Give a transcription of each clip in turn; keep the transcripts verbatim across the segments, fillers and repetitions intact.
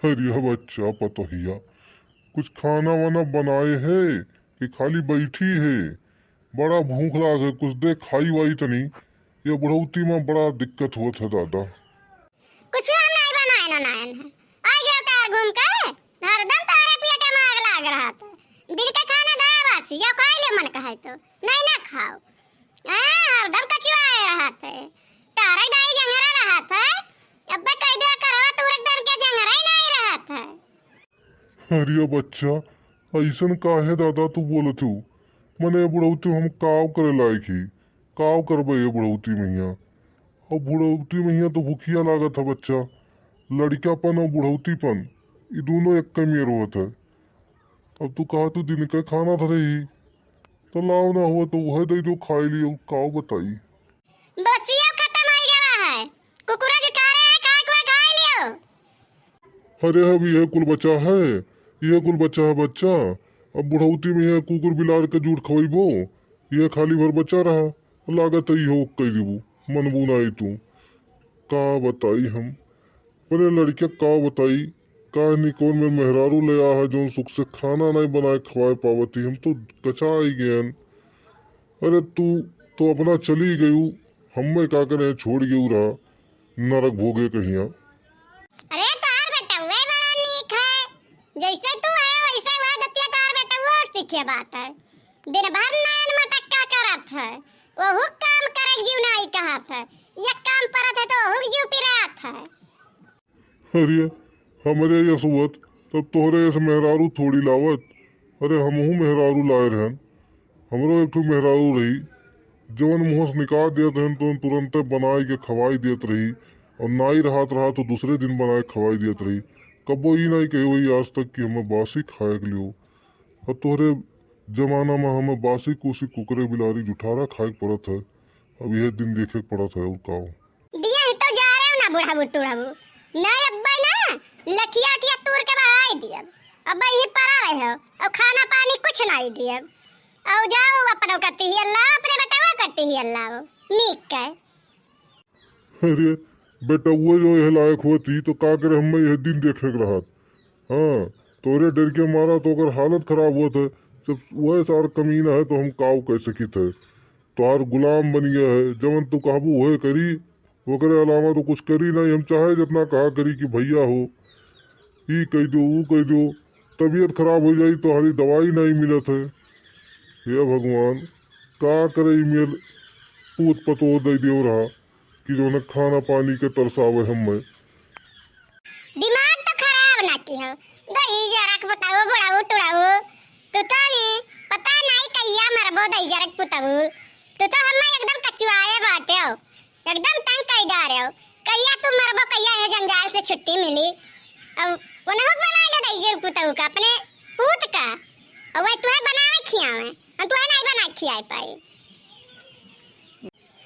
अरे बच्चा पतोहिया, कुछ खाना वाना बनाए है कि खाली बैठी है? बड़ा भूख लाग है, कुछ दे खाई वाई तनी। ये बुढ़ौती में बड़ा दिक्कत होत है दादा। कुछ हम नहीं बनाए ना नायन है। आ गया टायर घूम के, हरदम तोरे पेटे में आग लाग रहा था। दिन का खाना दया बस, या खाई ले मन कहे तो, नहीं ना खाओ। हाँ, हरदम कचुआए रहत है। तारक दाई जंगरा रहत है। अब्बे कह दे करवा तू रख दन के जंगरा ही नहीं रहत है। अरे बच्चा, ऐसन काहे दादा तू बोलत हो? मने बुढ़ौती हम काव करे लायक ही, काव करबे ये बुढ़ौती मैया? अब बुढ़ौती मैया तो भूखिया लागत है बच्चा। लड़कापन और बुढ़ौतीपन, ये दोनों एक कमियर होत है। अब तू कहा तू दिन का खाना धरे ही, तो लाओ ना हुआ तो वह दे दो खाए लियो, काव बताई। बसिया खत्म हो गया है, कुकुरा जो खा रहे हैं, खा के खा लियो। अरे अब यह कुल बचा है, यह कुल बचा है बच्चा। अब बुढ़ौती में यह कुकुर बिलार के जूठ खवैबो, यह खाली भर बचा रहा। लागत है इहो कह देबू, मनबू ना आई तू। का बताई हम, अपने लड़के का बताई, का नहीं कौन में मेहरारू ले आ है, जौन सुख से खाना नहीं बनाए खवाए पावती। हम तो गचा ही गयन। अरे तू तो अपना चली गयू, हमें का करे छोड़ गयू रहा, नरक भोगे कहिया। अरे तोहार बेटउए बड़ा नीक है, जैसे तू है वैसे वह जतिया तोहार बेटउए सीखे बात है। दिन भर नैन मटक्का करत है, ओहू काम करे जीव नाई कहत है, एक काम परत है तो ओहू जीव पिरात है। अरे, हमरे यस हुअत, तब तोहरे यस मेहरारू थोड़ी लावत। अरे, हमहू मेहरारू लाए रहन। हमरो एक ठो मेहरारू रही, जवन मुँह से निकाल देत रहन, तो तुरंते बनाए के खवाई देत रही, और नाई रहत रहा, तो दूसरे दिन बनाए खवाई देत रही। कब्बो ई नाई कहे वही आज तक कि हमें बासी खाए के लियो। और तोहरे जमाना में हमें बासी, कोसी, कुकरे, बिलारी, जुठारा खाए के पड़त है। अब यह दिन देखे के पड़त है, और का हो? दिया ही तो जा रहे हो ना बुढ़ाबू टुढ़ाबू। नहीं अब्बे ना लठिया उठिया तूर के बहाई दियब। अब्बे ही पड़ा रहे हो और खाना पानी कुछ नहीं दियब। और जाओ अपनों करती ही अल्लाह, अपने बेटवा करती ही अल्लाह। नीक के। अरे बेटवा जो यह लायक होती तो का करे, हमें यह दिन देखे के रहत। हाँ, तोरे डर के मारा तो ओकर हालत खराब होत है। जब वह सार कमीना है तो हम काव कह सकित है। तोहार गुलाम बन गया है, जवन तू कहबू वह करी, ओकरे अलावा तो कुछ करी नहीं। हम चाहे जितना कहा करी कि भैया हो, ई कह दो, ऊ कह दो, तबीयत खराब हो जाई, तोहारी दवाई नहीं मिलत है। हे भगवान, का करे ई मेल पूत पतोह दे देव रहा कि जौन खाना पानी के तरसावे हमें। दिमाग तो खराब ना की हो, दही जरक बताओ, बुढ़ाऊ टुड़ाऊ, तू तो नहीं पता नहीं कहिया मरबो दही जरक पुताऊ, तू तो हमें एकदम कचुआए बाटे हो, एकदम तंग कर डारे हो। कहिया तू मरबो, कहिया है जंजाल से छुट्टी मिली? अब उन्हों बना ले दही जरक पुताऊ का, अपने पूत का, और वह तुम्हें बनावे खियावे, हम तुम्हें नहीं बना खियाए पाए।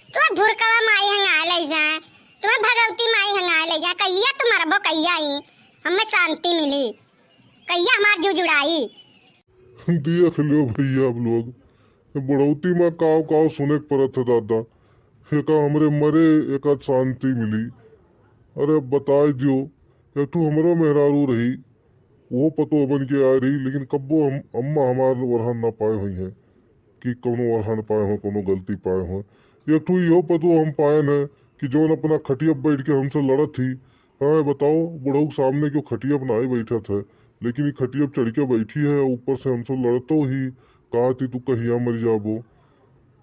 तुम्हें भुरकवा माई हंगा ले जाए, तुम्हें भगवती माई हंगा ले जाए, कहिया तू मरबो, कहिया ही हमें शांति मिली, कहिया हमार जू जुड़ाई। देख लो भैया आप लोग, बुढ़ौती में काव काव सुने के परत है दादा। एका हमरे मरे एका शांति मिली। अरे अब बताए दियो, एक ठो हमरो मेहरारू रही, वो पतोह बन के आए रही, लेकिन कब्बो हम अम्मा हमार ओरहन ना पाए हुई हैं कि कौनो ओरहन पाए हो, कौनो गलती पाए हो। एक ठो इहो पतोह हम पायन है कि जौन अपना खटिया बैठ के हमसे लड़त थी। हाँ बताओ, बुढ़ऊ के सामने क्यों खटिया पर ना ही बैठत है, लेकिन ये खटिया पर चढ़ के बैठी है, ऊपर से हमसे लड़तो ही, कहा थी तू कहिया मर जाबो।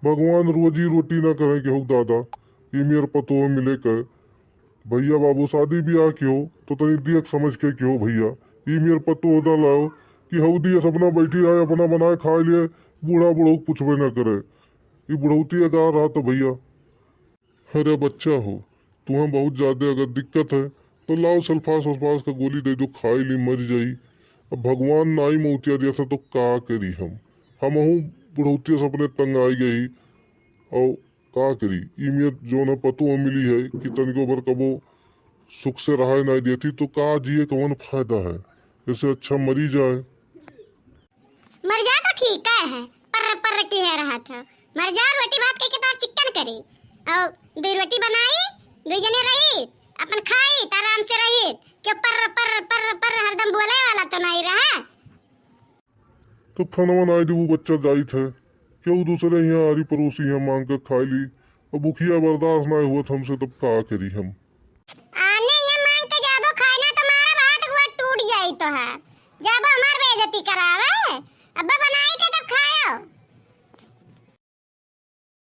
भगवान रोजी रोटी ना करे केहू दादा, ये मेर पतोह मिले के। भैया बाबू शादी ब्याह कियो तो तनी देख समझ के कियो भैया। ई मेर पतोह ना लाओ कि हौदी सपना बैठी रहे, अपना बनाए खाए लिए, बूढ़ा बुढ़ऊ के पूछबे ना करे। ई बुढ़ौती अगार रहा तो भैया। अरे बच्चा हो, तुम्हें बहुत ज्यादा अगर दिक्कत है तो लाओ सल्फास वल्फास का गोली दे दो, खाई ली मर जाई। अब भगवान नाई मौतिया दिया था तो का करी हम, हमहू बुढ़ौतिया से अपने तंग आई गई। और का करी, ई में जौन है पतोह मिली है कि तनिको भर कबो सुख से रहाए नाई देती, तो का जिए कवन फायदा है, इससे अच्छा मरी जाए। मर जा तो ठीक है, पर्र पर्र की है रहा था। मर जा, रोटी भात के, के तार चिक्कन करी। और दो रोटी बनाई, दो जने रही, अपन खाई, त आराम से रही। क्यों पर्र, पर्र, पर्र, पर्र हरदम बोले वाला तो नहीं रहा? तो खानवा नाई देबू, बच्चा जाइत है, केहू दूसरे यहाँ आरी पड़ोसी यहाँ मांग के खाई ली। अब भुखिया बर्दाश्त नाई हुआ हमसे, तब का करी हम? आने यहाँ मांग के जाबो खाए ना, तो मारा भात हुआ टूट जाई तो है। जाबो हमार बेइज्जती करावे। अब्बा बनाई थे तब खायो।